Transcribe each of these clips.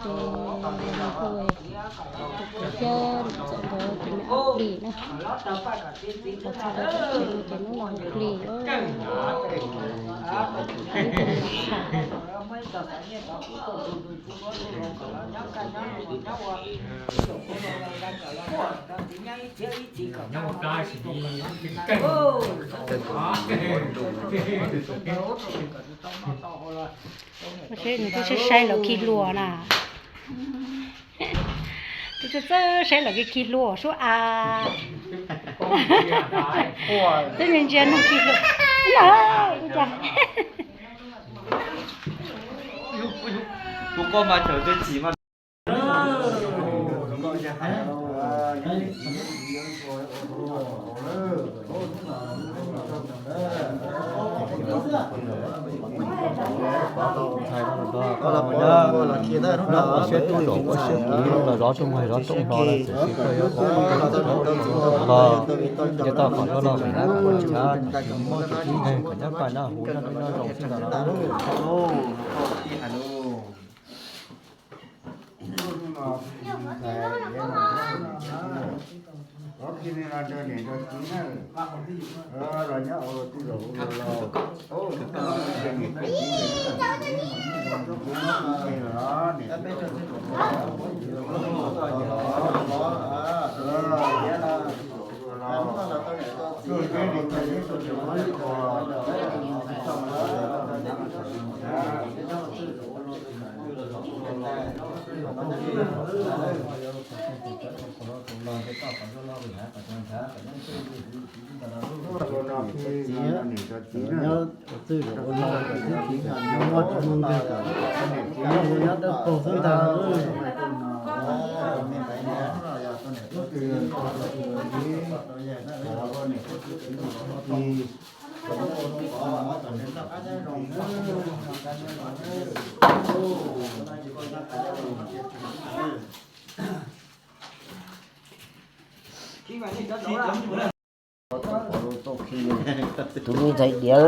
Ces hu tus kwv thiab txawm nkawd tus me ab plig na, txawm txog lawv tsev no ces hnub no hu plig. Nws twb saib saib lawv khi hlua na. Twb txawj saib lawv khi hlua sub a. Twb ntsia ntsia nug khi hlua na. Tus koj mas chawv twb txim mas. Siab tub zaum ua siab kiv los zov tsoom hais zov rooj hlo lawm tiam sis koj yuav kom tau txim tau los nce toj kom tau los vim na kom ua cas tsis muaj tus tib neeg kom nyob paj nab huv nyob peb nyob zoo xwb ntag lauj. Nyob twb tsis ua no kom twb tsis muaj tsis muaj nkeeg kom nyob ua nyob dawb paug xwb ntag. Tus me ntxhais diav,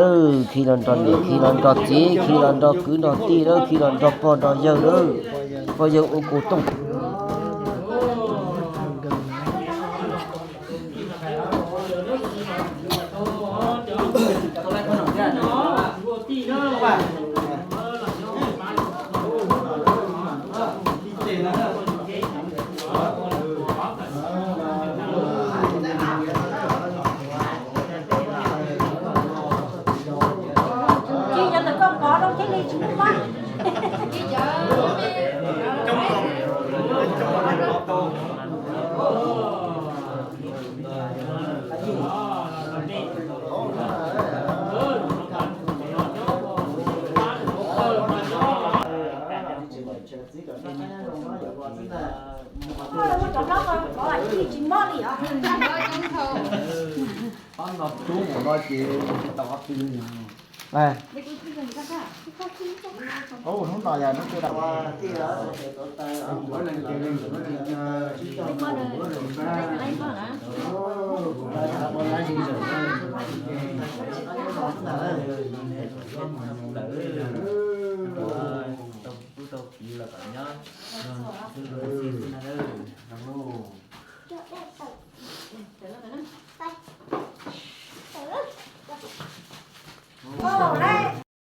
khi los nrog niam, khi los nrog txiv, khi los nrog kwv nrog tij lawm, khi los nrog pog nrog yawg lawm. Pog yawg ua kaus tooj.